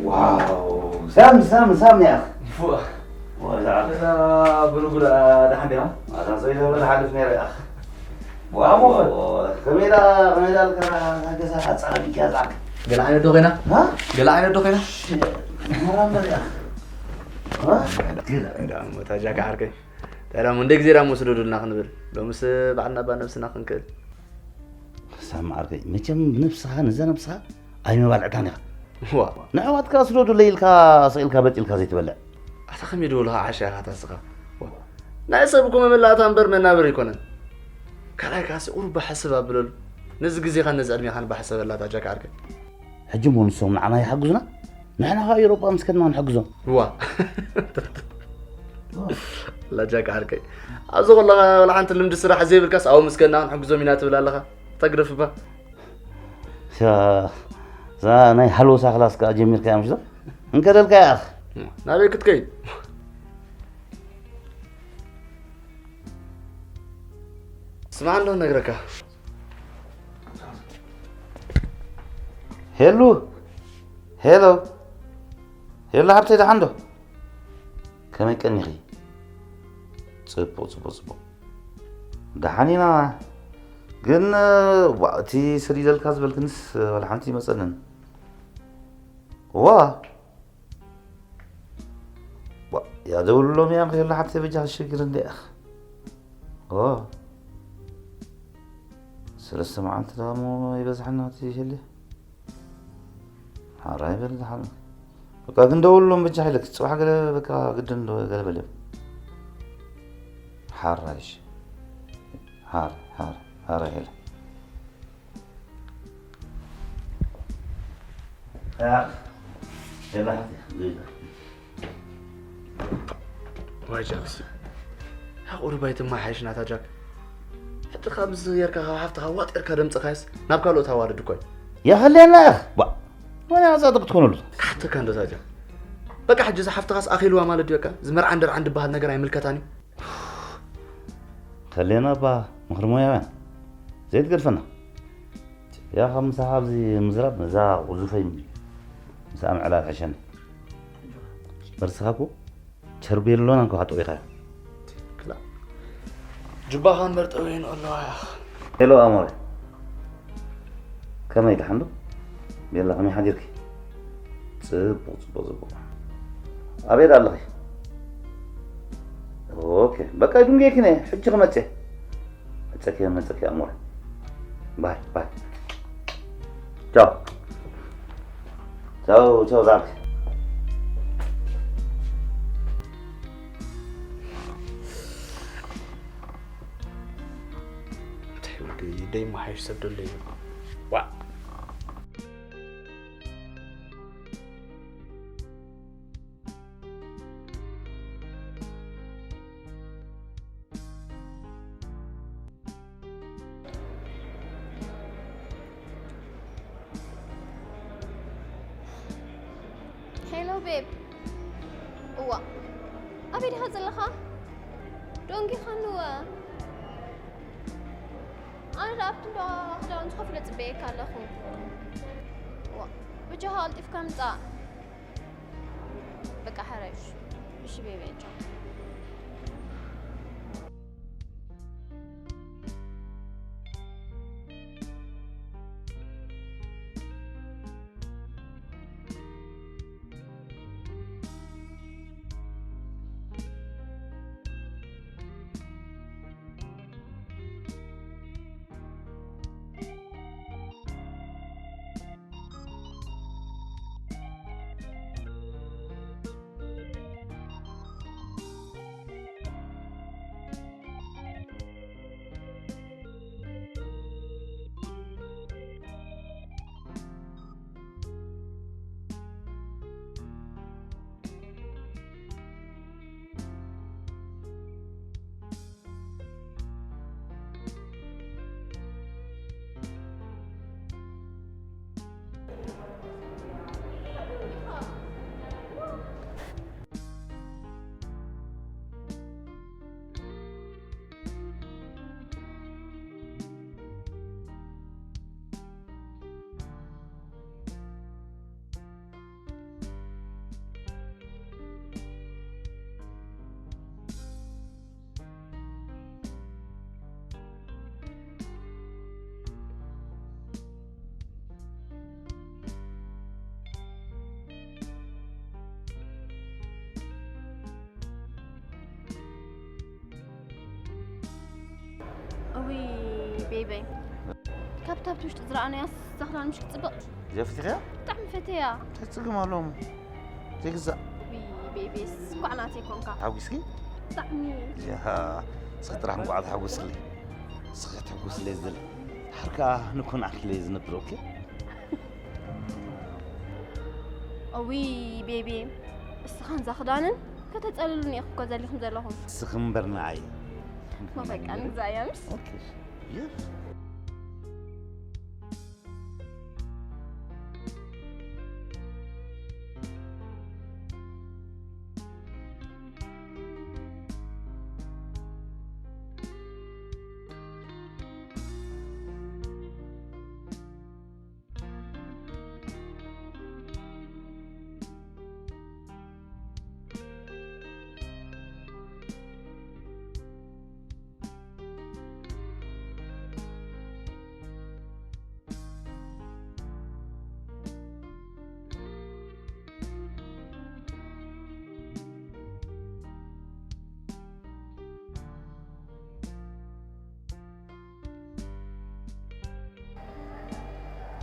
ዋው፣ ሳም፣ ሳም፣ ሳም፣ ያ ኣኽ። ፉእ። ወዛ። እዛ ብርጉዳ ደሓን ዲኻ? ኣታ ሰው ይዘው ዝሓልፍ ነይረ፣ ያ ኣኽ። ዋው፣ ከመይ ኢላ፣ ከመይ ኢላ ልካ፣ ገዛ ሓጻር ቢካ ዛክ። ገለ ዓይነት ዶ ኮይና? ሃ? ገለ ዓይነት ዶ ኮይና? ሽ-፣ መራመር፣ ያ ኣኽ። ሃ? ገለ። እንዳ፣ እሞ ታጃካ ዓርከይ። ታዲያ እሞ እንደ ግዜ ዳሞ ስደዱልና ክንብል። ሎምስ ባዕልና ባ ነብስና ክንክእል። ሳም ዓርከይ፣ መቸም ነብስኻ፣ ነዛ ነብስኻ ኣይመባልዕካን ኢኻ። ዋ። ንኣሕዋትካ ስደዱለይ ኢልካ፣ ስቕ ኢልካ በጥ ኢልካ ዘይትበልዕ። ኣታ ከመይ ድበልኻ ዓሻ ኢኻ ኣታ ስኻ? ዋ። ናይ ሰብ እኮ መመላእታ እምበር መናብር ኣይኮነን። ካልኣይ ካሲ ቁሩብ ባሕስብ ኣብለሉ። ነዚ ግዜኻን ነዚ ዕድሜኻን ባሕሰበላ ኣታ ጃካ ዓርከይ። ሕጂ እሞ ንሶም ንዓና ይሓግዙና? ንሕና ኸኣ ኤውሮጳ ምስ ከድና ክንሕግዞም። ዋ። ላጃካ ዓርከይ። ኣብዚ ከለኻ ወላ ሓንቲ ልምዲ ስራሕ ዘይብልካስ ኣብኡ ምስ ከድና ክንሕግዞም ኢና ትብል ኣለኻ። ተግርፍ እባ። እዛ፣ እዛ ናይ ሃለውሳ ክላስ ከኣ ጀሚርካያ ምሽ ዶ? እንከደልካያ ኣኽ። ናበይ ክትከይድ? ስማዕ እንዶ ነግረካ። ሄሉ፣ ሄሎ፣ ሄሎ ሓብተይ ደሓን ዶ? ከመይ ቀኒኺ? ጽቡቕ፣ ጽቡቕ፣ ጽቡቕ። ደሓን ኢና። ግን፣ ዋ፣ እቲ ሰዲደልካ ዝበልክንስ ዋላ ሓንቲ ይመጸንን። ዋ፣ ዋ፣ ያደውልሎም እያ፣ ከየላ ሓብተይ በጃ ክሽግር እንደ እኽ። ኦ፣ ሰለስተ መዓልቲ ደሞ ይበዝሓና እቲ ሸሊ። ሓራይ በል ዝሓል። በቃ ግን ደውልሎም በጃ ኢለክ፣ ጽባሕ ገለ በቃ ግድን ዶ ገለ በልዮም። ሓራይ እሺ። ሓር፣ ሓር፣ ሓራይ ኢለ። ዋይ ጃክስ። ሓቁ ርባይ ትመሓየሽ ናታ ጃክ። ሕጂ ካብ ምስ ጌርካ ካብ ሓፍትኻ ዋጥ ጌርካ ደምጽኻይስ ናብ ካልኦት ኣዋርድ እኮ እዩ። የኸልየና ኢኽ። ባ፣ ወላ ጻድቕ ትኾነሉ። ካሕተካ እንዶ ታጃ። በቃ ሕጂ እዛ ሓፍትኻስ ኣኺልዋ ማለት ድዩ በቃ? እዚ መርዓን ደርዓን ድበሃል ነገር ኣይምልከታን እዩ። ከልየና እባ ምኽሪ ሞያውያን። ዘይትገድፈና። ያ ካብ ምሳኻ ኣብዚ ምዝራብ ነዛ ቁዙፈይ ምስኣ ምዕላል ሕሸኒ። በርስኻ እኮ ቸርቤሎን ኣንኳ ጠዊኻዮ። ክላ። ጅባኻን መርጠዊን ኣለዋ። ሄሎ ኣሞረ። ከመይ ደሓን ዶ? ቤላ ከመይ ሓዲርኪ? ጽቡቕ፣ ጽቡቕ፣ ጽቡቕ። ኣበይ ደኣ ኣለኺ? ኦኬ፣ በቃ ይድንጉየኪ ነየ። ሕጂ ክመጽእ። መጸኪ፣ መጸኪ ኣሞረ። ባይ፣ ባይ። ቻው። ቻው፣ ቻው፣ ዛክ። እንታይ ወዲ ደይ መሓይሽ ሰብ ደሎ እዩ። ዋ። ሄሎ ቤብ። እዋ፣ ኣበይ ዲኻ ዘለኻ? ደንጊኻኒ እወ። ኣነ ደኣ ኣብቲ እንዳ ክዳውንቲ ኮፍ ኢለ ጽበየካ ኣለኹ። እዋ፣ ብጃኻ ቀልጢፍካ ምጻእ። በቃ ሓራይ እሺ። እሺ ቤቢ፣ ቻው። ቤበይ፣ ካብታ ኣብቲ ውሽጢ ዝረኣናያ እዛ ክዳን ምሽ ክትጽብቕ? እዚኣ ፈቲኽያ? ብጣዕሚ ፈትያ። እንታይ ጸገም ኣለዎ? ዘይግዛእ። ዊ ቤቤስ፣ እንኳዕ ናተይ ኮንካ። ተሓጒስኪ? ብጣዕሚ። ያሃ፣ እስኺ ጥራሕ እንኳዕ ተሓጎስክለይ። እስኺ ተሓጎስለይ ዝደሊ። ድሓር ከኣ ንኩን ዓርክለይ ዝነብር፣ ኦኬ? እዊ ቤቤ፣ እስኻን እዛ ክዳንን ከተጸልሉኒ ኢኹም እኮ ዘሊኹም ዘለኹም። እስኺ እምበር ንዓይ። ማ በቃ ንግዛእያ ምስ? ኦኬ። የስ።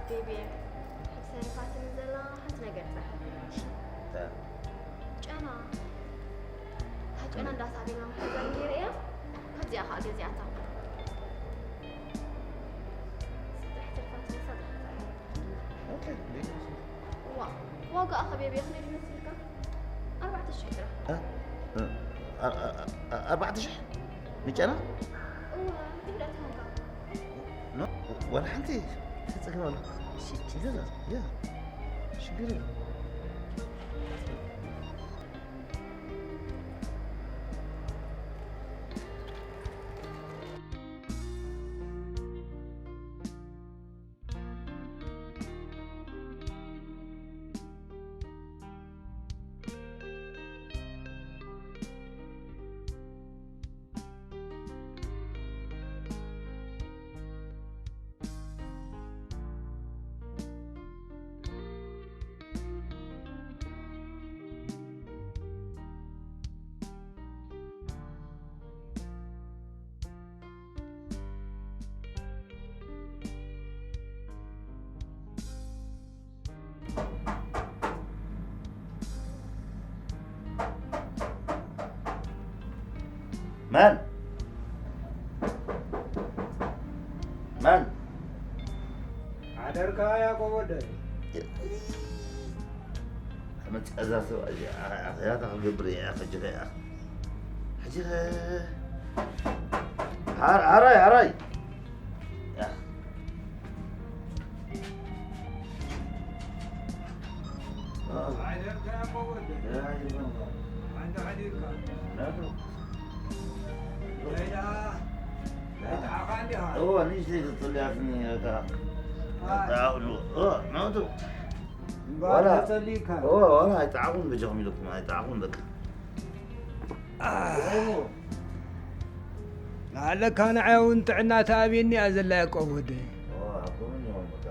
ቤቢ፣ ሕጂ ተሪፋትኒ ዘላ ሓንቲ ነገር ጥራሕ። እንታይ? ጨና። እታ ጨና እንዳሳዕቤና ምሕዛ ነይረ እያ። ካብዚኣ ከዓ ገዚኣታ። እሳ ጥራሕ ተሪፋትኒ፣ እሳ ጥራሕ። ኦኬ፣ እንዴት ነው? ዋ፣ ዋጋኣ ከ ቤቢ፣ ክንደይ ይመስልካ? ኣርባዕተ ሽሕ ጥራሕ። እ? እ፣ እ፣ እ፣ ኣርባዕተ ሽሕ? ንጨና? እዋ፣ እንታይ ደኣ ትኾንካ? ኖ፣ ዋላ ሓንቲ ተጸገም ኣሎ። ሽት። ያ፣ ያ። ሽግር የለም። መን? መን? ሓደርካ ያዕቆብ ወደይ። መጽኣ እዛ ሰብኣይ እዚኣ፣ ኣኽያታ ክገብር እየ፣ ከጅለ እያ። ሕጂ ኸ፣ ሓር-፣ ሓራይ፣ ሓራይ። ያ። ኣዎ። ሓደርካ ያዕቆብ ወደይ። ያ፣ ይበል። ኣንተ ሓዲርካ። ናቱ። ሌላ፣ ኣይጠዓኻ እንዲኻ። እዎ፣ ንእሽተይ ተጸልያትኒ፣ እታ፣ ኣይ። እታ፣ እዎ፣ ናቱ። እምበኣር ዋላ ተጸሊእካ። እዎ፣ ዋላ ኣይጠዓኹን በጃኹም ኢለኩም፣ ኣይጠዓኹን በቃ። ኣህ። እንታይ እሞ? ለዓለካ ንዓይ እውን ጥዕና ተኣብየኒ እያ ዘላ ያዕቆብ ወደይ። እዎ፣ ሓቅኹም እዮም በቃ።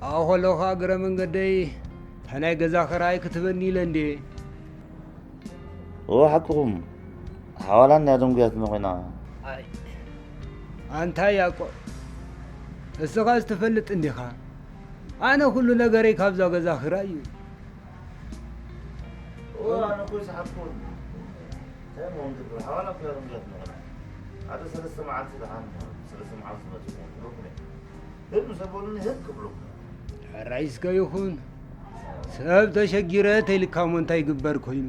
ኣብኡ ከለኹ እግረ መንገደይ እታ ናይ ገዛ ክራይ ክትህበኒ ኢለ እንድየ። እዎ፣ ሓቅኹም። ሓዋላ እንድያ ደንጉያትና ኮይና። ኣይ፣ ኣንታ ያዕቆብ፣ እስኻስ ትፈልጥ እንዲኻ? ኣነ ኩሉ ነገረይ ካብዛ ገዛ ክራይ እዩ። እዎ፣ ኣነ እኮ ይስሓቅኩ። እንታይ እሞ ክንገብር? ሓዋላ እኮ እያ ደንጉያትና ኮይና። ሓደ ሰለስተ መዓልቲ ደሓን፣ ሰለስተ መዓልቲ መፂኡ ክብለኩም እየ። ህብ ምስ ኣበሉኒ ህብ ክብለኩም እየ። ሕራይ እስከ ይኹን። ሰብ ተሸጊረ ተይልካ እሞ እንታይ ይግበር ኮይኑ?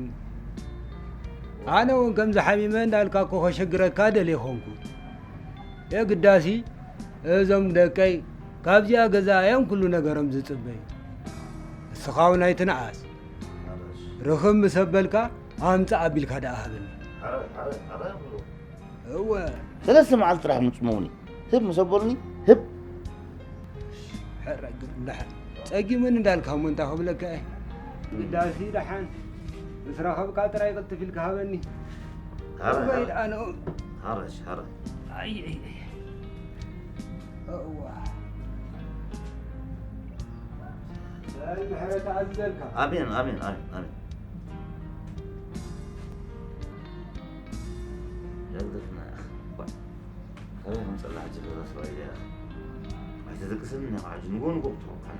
ኣነ እውን ከምዚ ሓሚመ እንዳልካ እኮ ከሸግረካ ደልየ ኾንኩ። የግዳሲ እዞም ደቀይ ካብዚኣ ገዛ እዮም ኩሉ ነገሮም ዝጽበዩ። እስኻ እውን ኣይትንኣስ። ርኽብ ምስ ኣበልካ ኣምጽእ ኣቢልካ ደኣ ሃበኒ። ሓረ፣ ሓረ፣ ሓረ ይብሉ። እወ። ሰለስተ መዓልቲ ጥራሕ ምጽመውኒ። ህብ ምስ ኣበሉኒ፣ ህብ። ሕረ ግን ደሓን ጸጊሙኒ እንዳልካ እሞ እንታይ ክብለካ እየ? ግዳሲ ደሓን ምስ ረኸብካ ጥራይ ቅልጥፍ ኢልካ ሃበኒ። ሓረ፣ እወ ሓረ። ኢልኣነ። ሓረሽ፣ ሓረ። ኣይ፣ ኣይ፣ ኣይ። እዋ። ሰይ ምሕረት ኣዝዘልካ። ኣሜን፣ ኣሜን፣ ኣሜን፣ ኣሜን። የግደፍና ኢኻ። ባ-፣ ኣበይ ከምጸላ ሕጂ ገዛ ሰብኣይ እያ። ኣይተደቅሰንን እያ፣ ሕጂ ንጎ ንጎ ክትኾን ካነ።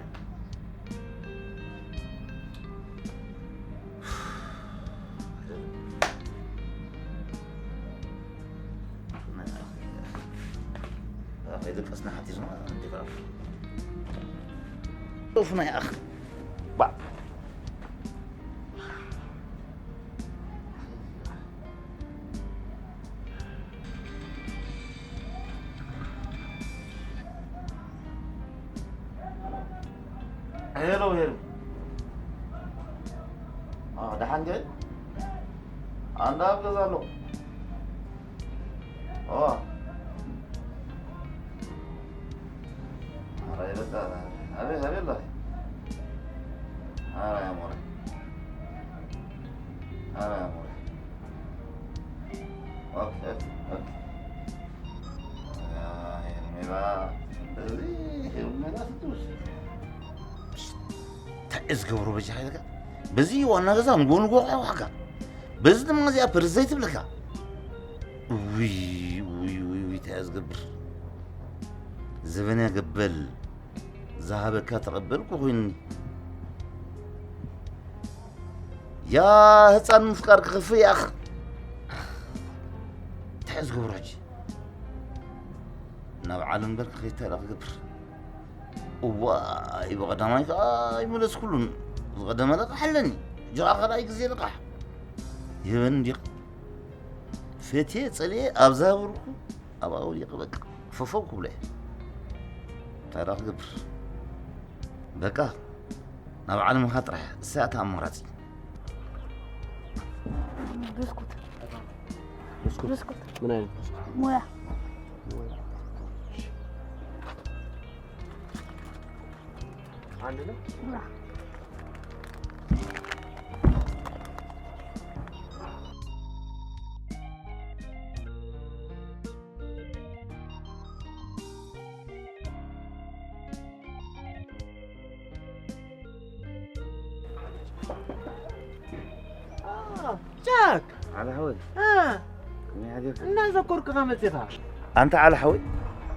ኣይደቀስና ሓቲትና እንዲኻ። ጡፍና ይኣኽ። ባ። ሄሎ፣ ሄሎ። አ፣ ደሓን ዲኺ? ኣንዳ ኣብ ገዛ ኣለኹ። ኦ። ኣረ፣ በቃ፣ ኣበይ፣ ኣበይ ኣለኺ? ኣረ፣ ኣሞረ። ኣረ፣ ኣሞረ። ኦኬ፣ ኦኬ፣ ኦኬ። ኣያ፣ ሄርሜላ፣ እዚ ሄርሜላ ትትውስ። እንታይ እዩ ዝገብሮ በጃኻ ኢልካ? በዚ ዋና ገዛ ንጎ ንጎ ዋጋ። በዚ ድማ እዚኣ ፐርዘይ ትብለካ። ውይ፣ ውይ፣ ውይ፣ ውይ፣ እንታይ እዩ ዝገብር? ዘበነ ገበል። ዝሃበካ ተቐበልኩ ኮይኑኒ። ያ ህፃን ምፍቃር ክኸፍእ ይኣኽ። እንታይ እዩ ዝገብሮ ሕጂ? ናብ ዓለም በርክ ከይታ ኢላ ክገብር። እዋይ፣ ብቐዳማይ ከዓ ኣይመለስኩሉን። ዝቐደመ ለቃሕ ኣለኒ። ጅራ ካልኣይ ግዜ ለቃሕ። ይህበን እንዲቕ። ፈትየ ጸልየ ኣብ ዝሃበርኩ ኣብኣ ወዲቐ በቃ። ፈፈው ክብሎ እየ። እንታይ ደኣ ክገብር? በቃ፣ ናብ ዓለምኻ ጥራሕ። እሳ እያ እታ ኣማራጺ። ብስኩት። ብስኩት? ብስኩት። ምን ዓይነት ብስኩት? ሞያ። ሞያ። እሺ። አንድ ነው? ያ። አ፣ ጃክ! ዓላ ሓወይ። አ፣ ከመይ ሓዲርካ? እናዘኮርኩኻ መጺኻ። ኣንታ ዓላ ሓወይ፣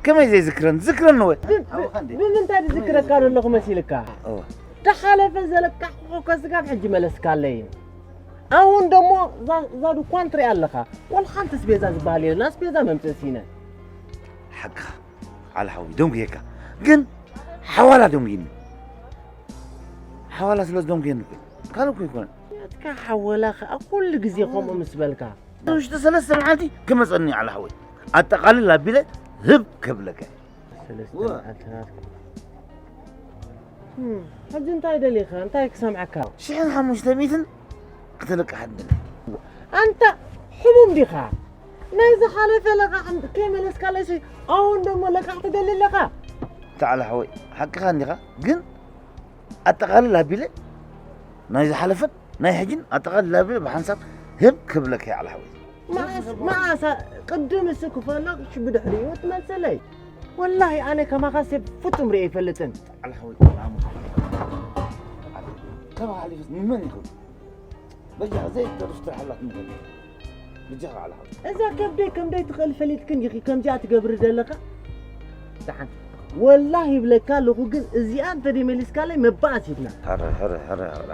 ከመይ ዘይዝክረን? ዝክረኒ ወይ? ብ-፣ ሓውኻ እንዴ? ብምንታይ ዝዝክረካ ዘለኹ መሲልካ? እወ። ዝሓለፈ ዘለቃሕኩ እኮ ስጋብ ሕጂ መለስካለይ። ኣሁን ደሞ እዛ፣ እዛ ድኳን ትሪኣ ኣለኻ። ወላ ሓንቲ ስቤዛ ዝበሃል የለን። ኣስቤዛ መምጽእ ሲነ። ሓቅኻ። ዓላ ሓወይ፣ ደንጉየካ። ግን ሓዋላ ደንጉይኒ። ሓዋላ ስለ ዝደንጉየኒ እኮ። ካልእ እኮ ኣይኮነን። ያትካ ሓወላ ኸኣ ኩሉ ግዜ ከምኡ ምስ በልካ። ውሽጢ ሰለስተ መዓልቲ ክመጸኒ ዓላ ሓወይ። ኣጠቓልል ኣቢለ ህብ ከብለካ። ሰለስተ እወ። መዓልቲ ናትካ። እም፣ ሕጂ እንታይ ደሊኻ? እንታይ ክሰምዓካ? ሽሕን ሓሙሽተ ሚእትን ክተለቅሓ ትደሊ። ኣንታ ሕሙም ዲኻ? ናይ ዝሓለፈ ለቃሕ ከይመለስካለይሲ፣ ኣሁን ደሞ ለቃሕ ትደሊ ኣለኻ? ተዓላ ሓወይ፣ ሓቅኻ እንዲኻ፣ ግን ኣጠቓልል ኣቢለ ናይ ዝሓለፈን ናይ ሕጅን ኣጠቓልል ኣቢለ ብሓንሳብ ህብ ክብለካ እየ፣ ዓላ ሓወይ። መዓስ፣ መዓስ፣ ቅድም እሱ ክፈለቕ፣ እሺ፣ ብድሕሪኡ ትመልሰለይ። ወላሂ፣ ኣነ ከማኻስ ፍጹም ርእየ ኣይፈልጥን። ዓላ ሓወይ፣ ኣሙ። ከማኻ ሓሊፍስ ንመን ይኸውን? በጃ ዘይተርፍ ትርሓላት ምገለ። ብጃኻ ዓላ ሓወይ። እዛ ከብደይ ከም ደይ ትኽእል ፈሊጥክን ዲኺ ከምዚኣ ትገብሪ ዘለኻ? ደሓን። ወላሂ ይብለካ ኣለኹ፣ ግን እዚኣ እንተ ደይመሊስካለይ መባእስ ሂብና። ሕረ፣ ሕረ፣ ሕረ፣ ሕረ።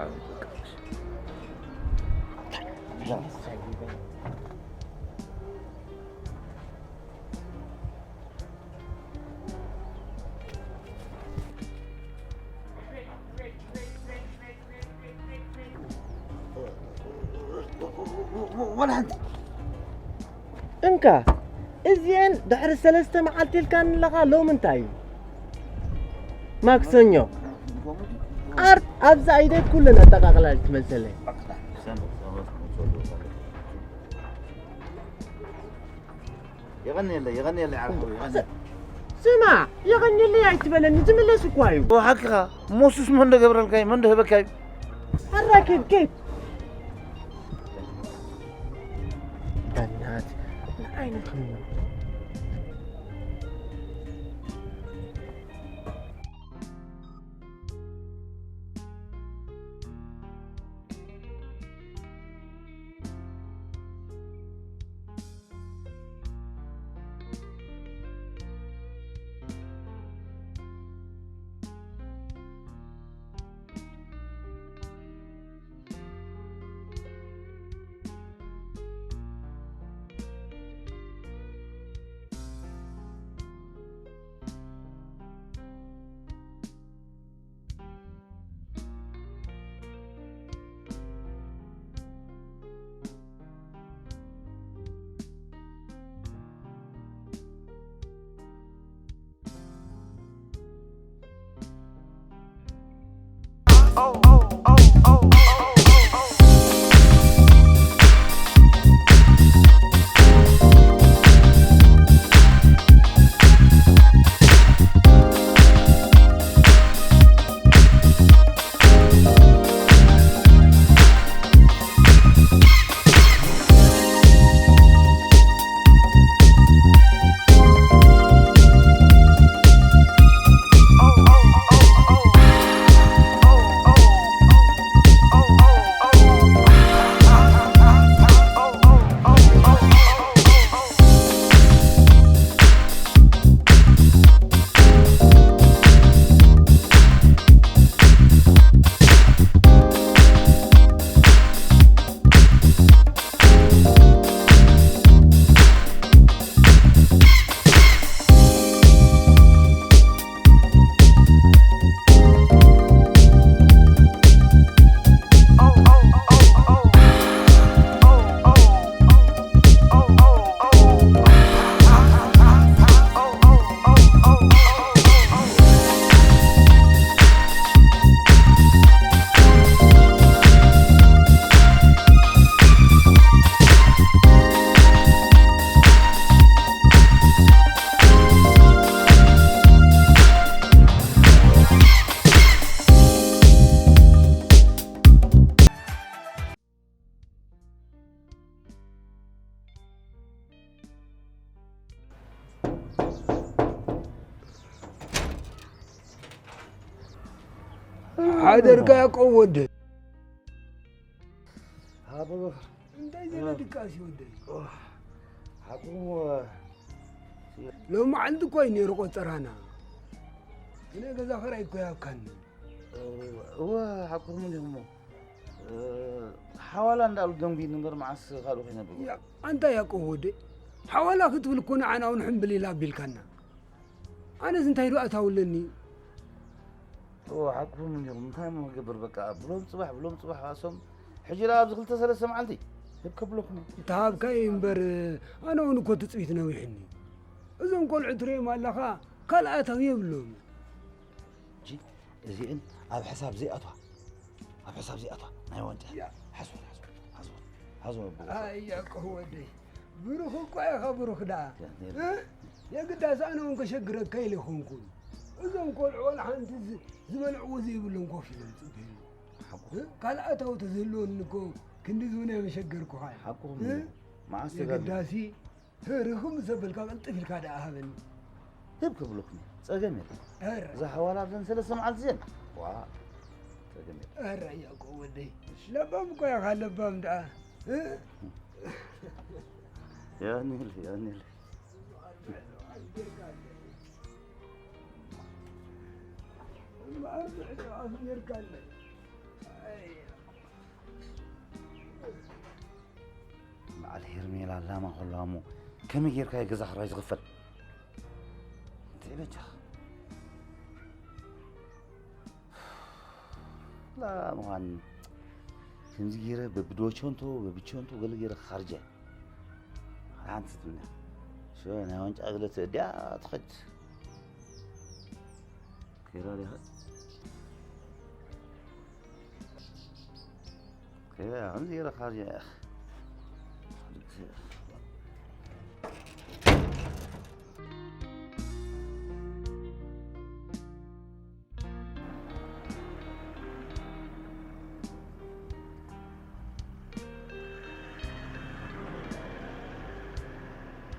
ወላ ሓንቲ። እንካ፣ እዚኤን ድሕሪ ሰለስተ መዓልቲ ኢልካኒ ኣለኻ፣ ሎሚ እንታይ እዩ? ማክሰኞ። ዓርብ ኣብዛ ኢደይ ኩለን ኣጠቓቕላ ትመሰለይ። የቐንየለይ፣ የቐንየለይ ዓርቢ፣ የቐንየለይ። ስማዕ፣ የቐንየለይ ኣይትበለኒ፣ ዝምለስ እኳ እዩ። ሓቅኻ፣ ሞሱስ መን ዶ ገብረልካ እዩ? መን ዶ ህበካ እዩ? ሕራይ ኬድ፣ ኬድ። በናት፣ ንዓይ ነኽኒ። ሓደርካ ያቆብ ወደ ኣቦ እንታይ ዘለ ድቃስ ይወደይ? ሓቁ ሎሚ መዓልቲ እኮ እዩ ነይሩ ቆጸራና። እነ ገዛ ኸራይ እኮ ያብካኒ። እወ ሓቁ ምን እሞ ሓዋላ እንዳሉ ደንጉ ነበር መዓስ ካልኡ ከይነብር። ያ ኣንታ ያቆብ ወደይ ሓዋላ ክትብል እኮ ንዓና እውን ሕምብል ኢላ ኣቢልካና። ኣነስ እንታይ ዶ ኣታውለኒ? እወ ሓቁ ምን እሞ እንታይ እሞ ክገብር በቃ ብሎም ጽባሕ ብሎም ጽባሕ ኣሶም ሕጂ ደኣ ኣብዚ ክልተ ሰለስተ መዓልቲ ህብ ከብለኩም። እንተሃብካዮ እምበር ኣነ እውን እኮ ትጽቢት ነዊሕኒ። እዞም ቆልዑ ትርእዮም ኣለኻ ካልኣታዊ የብሎም። እጂ እዚእን ኣብ ሕሳብ ዘይኣትዋ ኣብ ሕሳብ ዘይኣትዋ ናይ ዋንጫ ያ። ሓዝወን ሓዝወን ሓዝወን ሓዝወን ኣቦ። ኣያ ቆወደይ ብሩኽ እኳ ኢኻ ብሩኽ ደኣ ያ፣ ያ። እ? የግዳስ ኣነ እውን ከሸግረካ ኢለ ይኾንኩን እዞም ቆልዑ ዋላ ሓንቲ ዝ- ዝበልዕዎ ዘይብሎም ኮፍ ኢሎም ጽበዩ ሓቁ እ? ካልኣታዊ ተዝህልወኒ እኮ ክንዲ ዝብነ መሸገርኩኻ እየ። ሓቁ እ? መዓስ ተጋግዩ የግዳሲ ህርኽም ዘበልካ ቅልጥፍ ኢልካ ደኣ ሃበኒ። ህብ ክብሉክኒ ጸገም የለን። ኧረ። እዛ ሓዋላ ኣብዘን ሰለስተ መዓልቲ እዘን ዋ ጸገም የለን። ኧረ ያቆብ ወደይ ለባም እኮ ኢኻ ለባም ደኣ። እ? ያኒል ያኒል በዓል ሄርሜላ ላማ ከለዋ እሞ ከመይ ጌርካ እዩ ገዛ ክራይ ዝኽፈል? እንታይ በጃኻ? ላ ምዃን ከምዚ ገይረ በብዶቸንቶ በብቸንቶ ገለ ገይረ ክኻርጃ ሓንቲ ትብልና ሸ ናይ ዋንጫ ገለ ትእድያ ትኸድ ከይራ ዲኻ? ከይራ ከምዚ ገይረ ክኻርጃ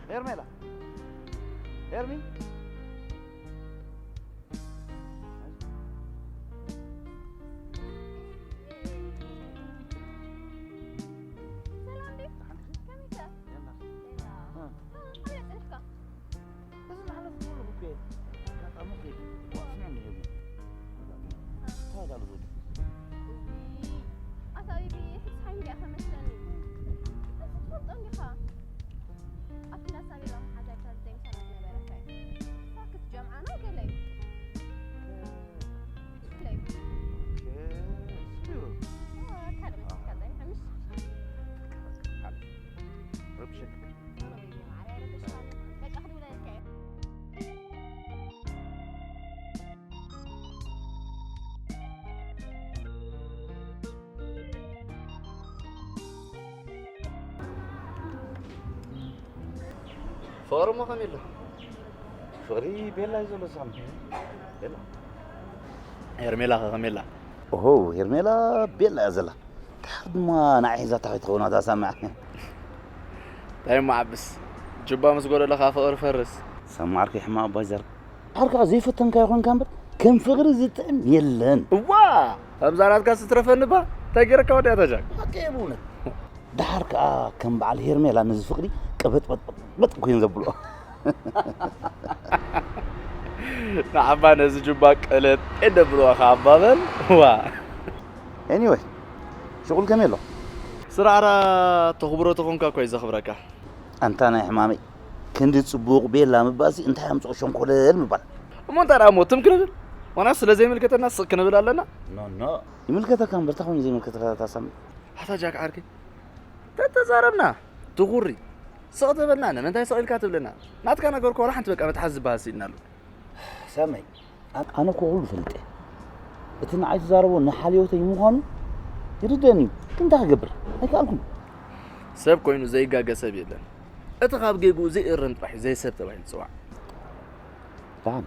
ሄርሜላ ሄርሚ ሰላም እንዴ? ከመይ ከ? ደህና። ደህና። እ። እ፣ ኣበይ ጸኒሕካ? እዚ ዝሓለፈ ኩሉ ጉዳይ ኣጋጣሚ ከይዱ። ዋ፣ ስምዕኒ ሄርሚ። እ። እንታይ ዳሉ ዘሎ? እውይ፣ ኣታ ቢቢ፣ ሕጂ ሓይሊ ዲኣ ከመስለኒ። እዚ ትፈልጦ እንዲኻ? ኣብቲ እንዳ ሳሚራ መሓዛ ቻርጅ ዘይምሰራት ነበረ እንታይ? ሳክት ጀምዓ ነው ገለ እዩ። ገለ እዩ። ኦኬ፣ ስዩ። ኦ፣ ካልእ መሲልካ ጸኒሐ፣ ምሽ? ረብሸክ። ኖ፣ ኖ፣ ቤቢ፣ ማዕረ፣ ረብሽካ። በቃ፣ ክድውለልካ እየ። ፍቕሪ እሞ ከመይ ኣሎ? ፍቕሪ ቤላ እዩ ዘሎ ሳሚ። ቤላ። ሄርሜላ ኸ ከመይ ኣላ? ኦሆ፣ ሄርሜላ ቤላ እያ ዘላ። ድሓር ድማ ንዓይ ሒዛታ ከይትኸውን ኣታ ሳሚ። እንታይ እሞ ዓብስ፣ ጁባ ምስ ጎደሎ ኸኣ ፍቕሪ ፈርስ። ሳሚ ዓርከይ ሕማቕ ኣባይ ዘር። ዓርካ ዘይፈተንካዮ ኮንካ እምበር ከም ፍቕሪ ዝጥዕም የለን። እዋ! ከምዛ ናትካ ስትረፈኒ እባ እንታይ ገይረካ ወዲያ ተጃክ? ሓቂ እየ ብእውነት። ደሓር ከኣ ከም በዓል ሄርሜላ ነዚ ፍቕሪ ቀበጥበጥበጥበጥ ኮይኑ ዘብልኦ። ንዓባ ነዚ ጁባ ቀለጤ ደብልዋ ከኣ ኣባበል። ዋ። Anyway፣ ሽቑል ከመይ ኣሎ? ስራዕራ ተኽብሮ ተኾንካ እኮ እዩ ዘኽብረካ። ኣንታ ናይ ሕማመይ፣ ክንዲ ጽቡቕ ቤላ ምባልሲ እንታይ ኣምጽኦ ሸንኮለል ምባል። እሞ እንታይ ደኣ እሞ ትም ክንብል? ዋና ስለ ዘይምልከተና ስቕ ክንብል ኣለና? ኖ፣ ኖ። ይምልከተካ እምበር፣ እንታይ ኮይኑ ዘይምልከተካ ታሳሚ? ኣታ ጃክ ዓርከይ፣ ተተዛረብና፣ ትኹሪ፣ ስቕ ተበልና፣ ንምንታይ ስቕ ኢልካ ትብለና? ናትካ ነገር እኮ ዋላ ሓንቲ በቃ መትሓዚ ዝበሃል ስኢንናሉ። ሳመይ፣ ኣነ፣ ኣነ እኮ ኩሉ ፈልጠ። እቲ ንዓይ ትዛረቦ ንሓልዮተይ ምዃኑ ይርደኒ እዩ። ግን እንታይ ክገብር? ኣይከኣልኩን። ሰብ ኮይኑ ዘይጋገ ሰብ የለን። እቲ ካብ ጌግኡ ዘይእረም ጥራሕ እዩ ዘይሰብ ተባሂሉ ዝጽዋዕ። ደሓን፣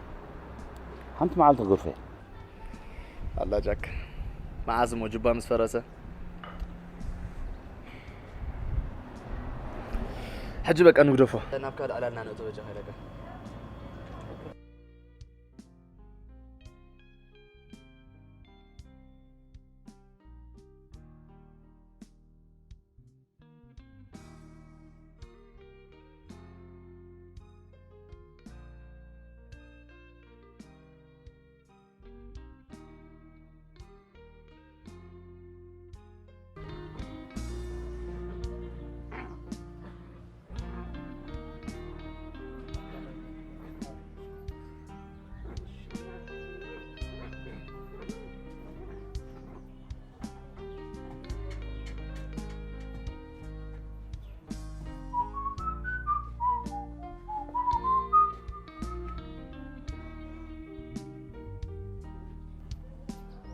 ሓንቲ መዓልቲ ክገድፎ እየ። ኣላ ጃክ፣ መዓስ እሞ ጁባ ምስ ፈረሰ? ሕጂ በቃ ንግደፎ። ናብ ካልእ ዕላልና ንእቶ በጃኻ ኢለካ።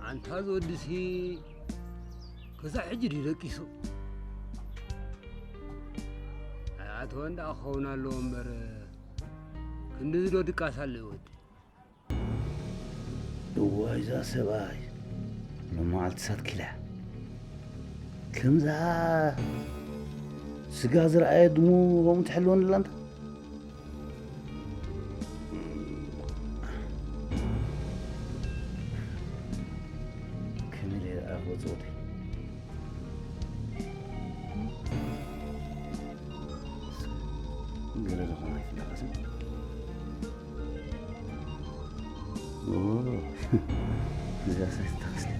ኣንታ እዚ ወዲሲ ክሳብ ሕጂ ድዩ ደቂሱ? ኣይኣተወን ደኣ ክኸውን ኣለዎ እምበር፣ ክንድዚ ዶ ድቃስ ኣሎ ይወዲ? እዋይ እዛ ሰብኣይ ሎማዓልቲ ሳትኪላ ከምዛ ስጋ ዝረኣየ ድሙ ከምኡ ትሕልወኒ ኣላ እንታ። ከመይ ኢለ ደኣ ክወጽእ ወደይ? ገለ ዝኾነ ኣይትጠቐስን። ኦ፣ እዛ ሳይት ተኸስለ።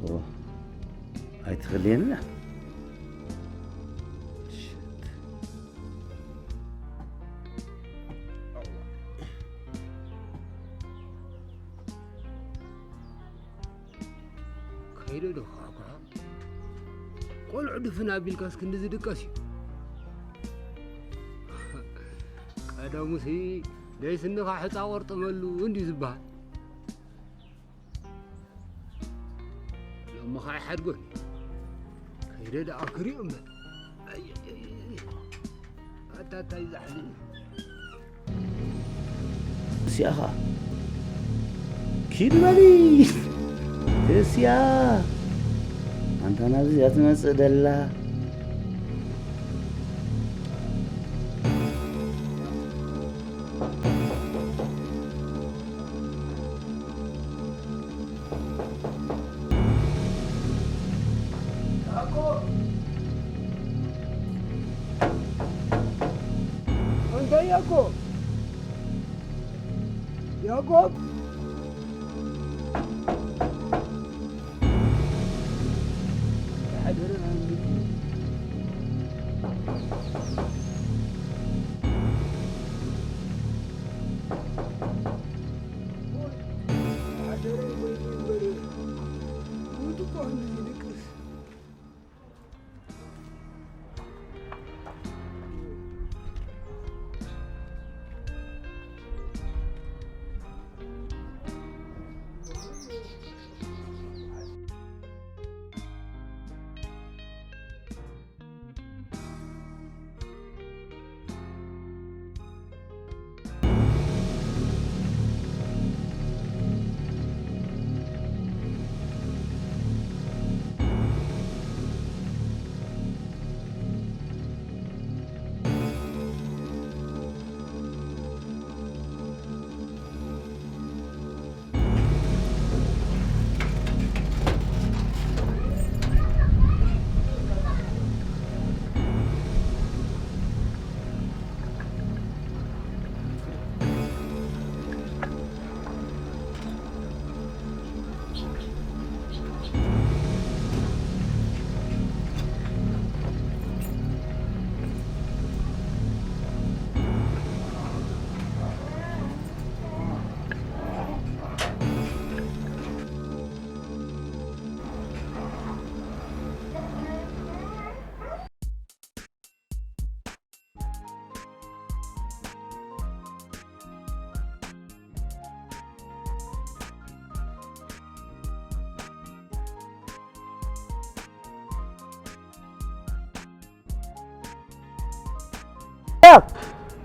ኦ፣ ኣይትኽልየን እያ። ሽት። ከይደ ዶ ኳኳ? ቆልዑ ድፍን ኣቢልካስ ክንዲ ዝድቀስ እዩ። ቀደሙሲ ደይ ስንኻ ሕፃ ቆርጥመሉ እንድዩ ዝበሃል። ሎሚ ኸዓ ይሓድጎን እዩ። ከይደ ደኣ ክሪኦ እምበር። ኣይ፣ ኣይ፣ ኣይ፣ ኣይ። ኣታ እንታይ ዛሕሊ። እስያ ኸኣ ኪድ በሊ። እስያ ኣንታ ናብዚ እያ ትመጽእ ደላ። ያዕቆብ! ኣንታ ያዕቆብ! ያዕቆብ! ዝሓደረ ኣንብብ። ዝሓደረ ኮይኑ እምበር፣ ጉድ እኮ ክንድዚ ይድቅስ።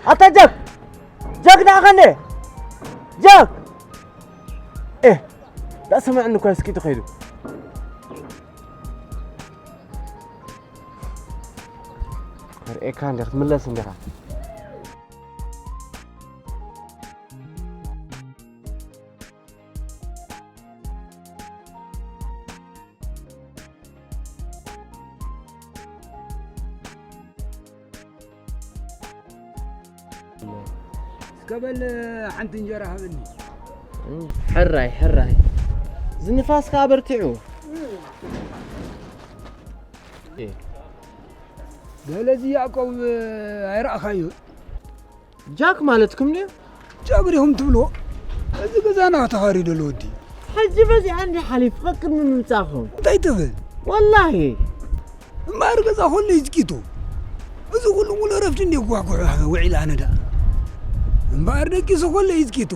ኣታ ጃክ! ጃክ ደኣ ኸነ! ጃክ! ኤ! ደኣ ሰምዐኒ እኮ እስኪ ተኸይዱ። ከርእየካ እንዲኻ ክትምለስ እንዲኻ። እስከ በል ሓንቲ እንጀራ ሃበኒ። ሕራይ ሕራይ፣ እዚ ንፋስ ከኣ በርቲዑ። ገለ እዚ ያዕቆብ ኣይረኣኻዮ? ጃክ ማለትኩም ድዩ? ጃክ ዲኹም ትብልዎ? እዚ ገዛና ተኻሪዱ ኣሎ ወዲ። ሕጂ በዚኣ እንዲ ሓሊፉ ከቅድሚ ምምጻእኹም። እንታይ ትብል? ወላሂ። እምበኣር ገዛ ኮሎ እዩ ዝቂጡ። እዚ ኩሉ ሙሉ እረፍቲ እንዲ ጓጉሑ ውዒል ኣነ ደኣ። እምበኣር ደቂሱ ኮሎ እዩ ዝቂጡ።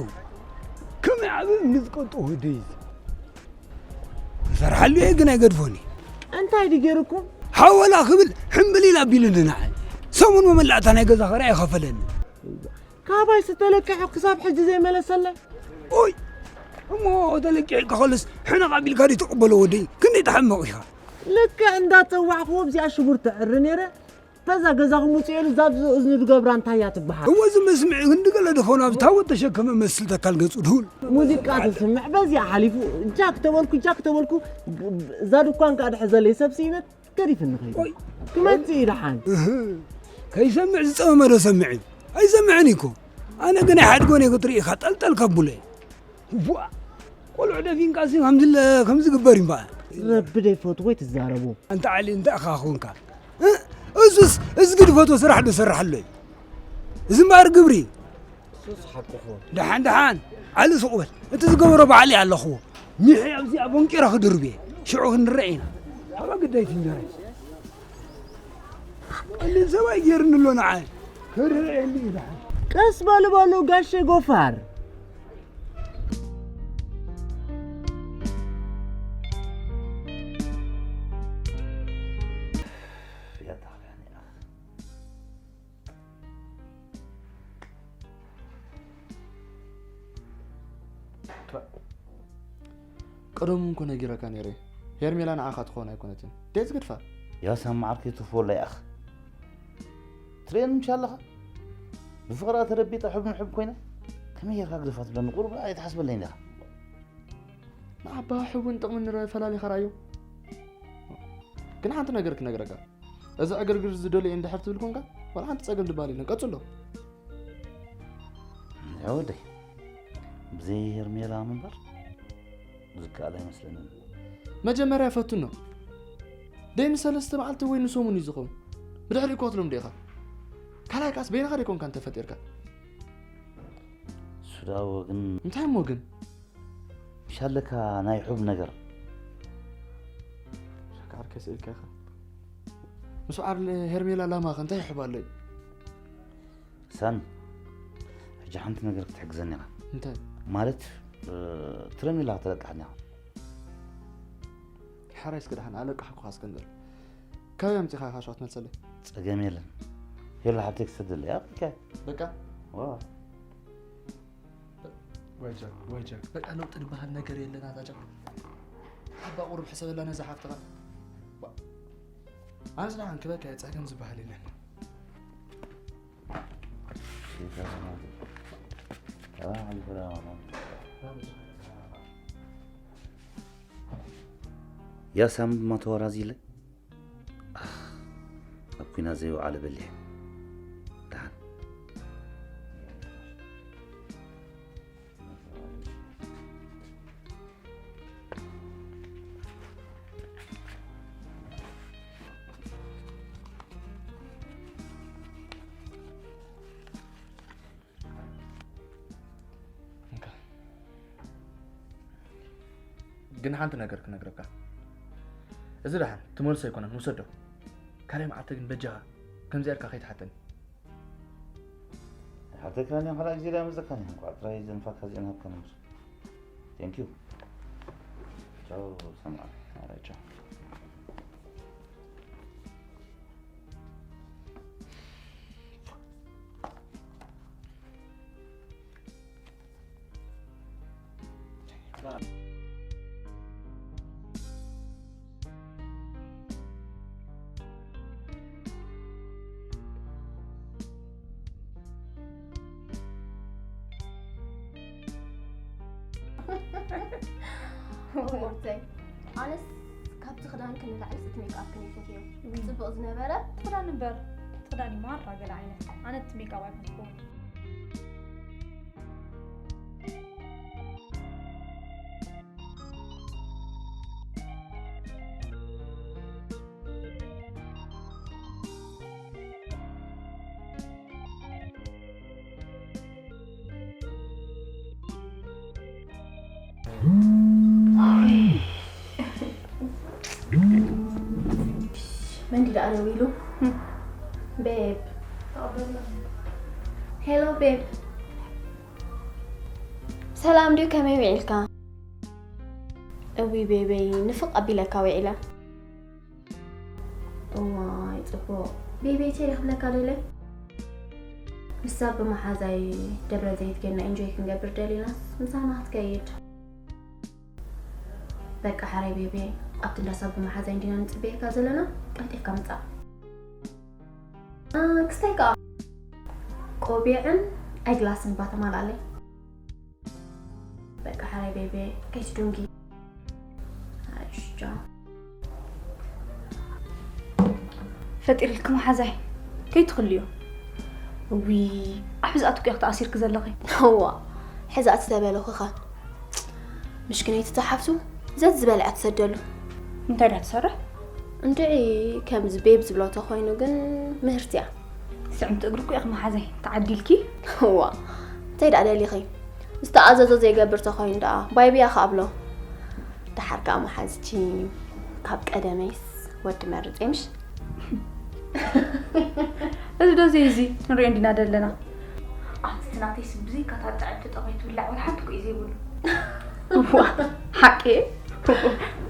ከመይ ዓቢ እምኒ ዝቀጡ ወደይ እዚ። ይሰርሓሉ እየ ግን ኣይገድፎን እዩ። እንታይ ድዩ ገይሩኩም? ሓወላ ክብል ሕምብል ኢላ ኣቢሉኒ ንዓይ። ሰሙን መመላእታ ናይ ገዛ ኸራይ ኣይኸፈለኒ። ካባይ ዝተለቅሐ ክሳብ ሕጂ ዘይመለሰለይ። ኦይ! እሞ ተለቂሕካ ከሎስ ሕነቕ ኣቢልካ ድዩ ትቕበሎ ወደይ? ክንደይ ትሓምቕ ኢኻ? ልክዕ እንዳጸዋዕክዎ ብዚኣ ሽጉርቲ እዕሪ ነይረ። በዛ ገዛኹም ውጽኡ ኢሉ ዛብ እዝኑ ድገብራ እንታይ እያ ትበሃል? እወ፣ እዚ መስምዒ ክንዲ ገለ ደኾን ኣብ ታቦት ተሸከመ መስል ተካል ገጹ ድሁል። ሙዚቃ ትስምዕ፣ በዚኣ ሓሊፉ ጃክ ተበልኩ፣ ጃክ ተበልኩ፣ እዛ ድኳን ከኣ ድሕዘለይ ሰብ ስኢነት ገዲፍኒ ኸይዱ። ኦይ። ክመጽእ እዩ ደሓን። እህ፣ ከይሰምዕ ዝጸመመ ዶ ሰምዕ እዩ? ኣይሰምዕን እዩ እኮ። ኣነ ግን ኣይሓድጎን እየ ክትርኢ ኢኻ ጠልጠል ከብሎ እየ። ቡኣ! ቆልዑ ደፊንካሲ ከምዚ ለ-፣ ከምዚ ግበር እዩ እምበኣር። ረቢ ደይፈትዎ ኣይትዛረቡ። ኣንታ ዓሊ እንታይ ኢኻ ኮንካ? እ? እሱስ እዝጊ ድፈትዎ ስራሕ ዶ ሰርሓሉ እዩ? እዚ እምበኣር ግብሪ። እሱስ ሓቅኹ። ደሓን ደሓን፣ ዓሊ ሱቕ በል። እቲ ዝገበሮ ባዕሉ እየ ኣለኹዎ። ሚሒ ኣብዚኣ ቦንቂረ ክድርብ እየ። ሽዑ ክንረአ ኢና። ሃባ ግዳይት እንጀራይ። ቀሊል ሰብኣይ ገይርኒ ኣሎ ንዓይ። ክርአየኒ እዩ ደሓን። ቀስ በሉ በሉ ጋሼ ጎፋር። ቀደሙ እኮ ነጊረካ ነይረ። ሄርሜላ ንዓኻ ትኸውን ኣይኮነትን። ደይ ዝገድፋ? ያ ሳሚ ዓርከይ ትፈወላ ይኣኽ። ትርእየኒ ምሽ ኣለኻ? ብፍቕራ ተረቢጠ ሕብ ንሕብ ኮይነ፣ ከመይ ጌርካ ግደፋ ትብለኒ? ቁሩብ ኣይትሓስበለይን ዲኻ? ንዓባ ሕቡን ጥቕምን ንረ-፣ ፈላሊኻ ርኣዮ። ግን ሓንቲ ነገር ክነግረካ። እዚ ዕግርግር ዝደልዮ እንድሕር ትብል ኮንካ፣ ዋላ ሓንቲ ጸገም ድበሃል የለን። ቀጽሎ። ያ ወደይ፣ ብዘይ ሄርሜላ ምንባር ዝከኣል ኣይመስለንን። መጀመርያ ፈትኖ። ደይ ንሰለስተ መዓልቲ ወይ ንሰሙን እዩ ዝኸውን። ብድሕሪኡ ክትሎም ዲኻ? ካልኣይ ከኣስ በይንኻ ደይኮንካ እንተፈጢርካ? ሱዳዎ ግን እንታይ እሞ ግን? ምሽ ኣለካ ናይ ሑብ ነገር። ሸካ ዓርከይ ስኢልካ ኢኻ። ምስ በዓል ሄርሜላ ላማኸ እንታይ ይሕብ ኣሎ እዩ? ሳሚ፣ ሕጂ ሓንቲ ነገር ክትሕግዘኒ ኢኻ። እንታይ? ማለት፣ እ፣ ትረሚላ ከተለቅሓኒ ኢኻ። ሕራይ እስኪ ደሓን ኣለቃሕኩኻ እስክንድር። ካበይ ኣምጺኻ ኢኻ ሽዑ ትመልሰለይ? ጸገም የለን። ሄሎ ሓብተይ ክሰደለይ። ኣብ በቃ። በቃ? ዋ። ወይ ጃክ፣ ወይ ጃክ። በቃ ለውጢ ዝበሃል ነገር የለን ኣታ ጃክ። ሓባ ቁሩብ ሕሰበላ ነዛ ሓፍትኻ። ዋ። ኣነስ ደሓን ክበካ እየ፣ ጸገም ዝበሃል የለን። ያ ሳሚ ድማ ተወራዚለ። ኣኽ፣ ኣብ ኲናት ዘይወዓለ በሊሕ። ደሓን። እንካ። ግን ሓንቲ ነገር ክነግረካ። እዚ ደሓን ትመልሶ ኣይኮነን፣ ውሰዶ። ካልኣይ መዓልቲ ግን በጃኻ ከምዚኣ ኢልካ ከይትሓተኒ። ሓተካ እኔ ካልኣይ ግዜ ዳኣ መዘካ እኔ እንኳ ጥራይ ዘንፋካ ዜና ሃብካ ነበር። Thank you። ቻው ሰምዓ። ኣረ ቻው። ሩተይ፣ ኣነስ ካብቲ ክዳንኪ ንላዕሊ እቲ ሜክኣፕ ክንይፈትዮ። ጽቡቕ ዝነበረ። ክዳን እምበር፣ እቲ ክዳን እዩ ማራ ገለ ዓይነት። ኣነ እቲ ሜክኣፕ ኣይፈትዎን። መን ድኣ ደዊሉ? ቤብ። ሄሎ ቤብ። ሰላም ድዩ? ከመይ ውዒልካ? እዊ ቤበይ፣ ንፍቕ ኣቢለካ ውዒለ። እዋይ ጽቡቕ። ቤበይ፣ ተይ ክብለካ ደለ? ምስ ኣቦ መሓዛይ ደብረ ዘይት ጌና ኢንጆይ ክንገብር ደሊናስ ምሳና ክትከይድ። በቃ ሓራይ ቤበይ፣ ኣብቲ እንዳ ኣቦ መሓዛይ እንዲና ንጽበየካ ዘለና፣ ቀልጢፍካ ምጻእ። እ፣ ክስታይ ከኣ ቆቢዕን ኣይግላስን ባተማላለይ። በቃ ሓራይ ቤበይ፣ ከይትዱንጊ። ኣይ፣ ቻው። ፈጢርልኪ መሓዛይ፣ ከይትኽልዮ። እዊ፣ ኣብ ሕዝኣት እኮ ኢኺ ተኣሲርኪ ዘለኺ። እዋ፣ ሕዝኣት ዝተበለኹ ኸ። ምሽክነይቲ ተሓፍቱ፣ ዘት ዝበልዐ ትሰደሉ። እንታይ ደኣ ትሰርሕ? እንድዒ፣ ከምዚ ቤብ ዝብሎ ተኾይኑ ግን ምህርቲ እያ። ስዕምቲ እግሪ እኮ ኢኺ መሓዛይ፣ ተዓዲልኪ። እዋ፣ እንታይ ደኣ ደሊኺ? ዝተኣዘዞ ዘይገብር ተኾይኑ ደኣ፣ ባይ ብያ ከኣብሎ። ደሓር ከኣ መሓዝቺ፣ ካብ ቀደመይስ ወዲ መርጽ እየ፣ ምሽ? እዚ ዶ ዘይ እዚ ንሪኦ እንዲና ደለና? ኣንቲ ናተይስ ብዘይካ እታ ጥዕምቲ ጠቕሚ ትብላዕ ወላ ሓንቲ እኮ እዩ ዘይብሉ። እዋ፣ ሓቂ እየ።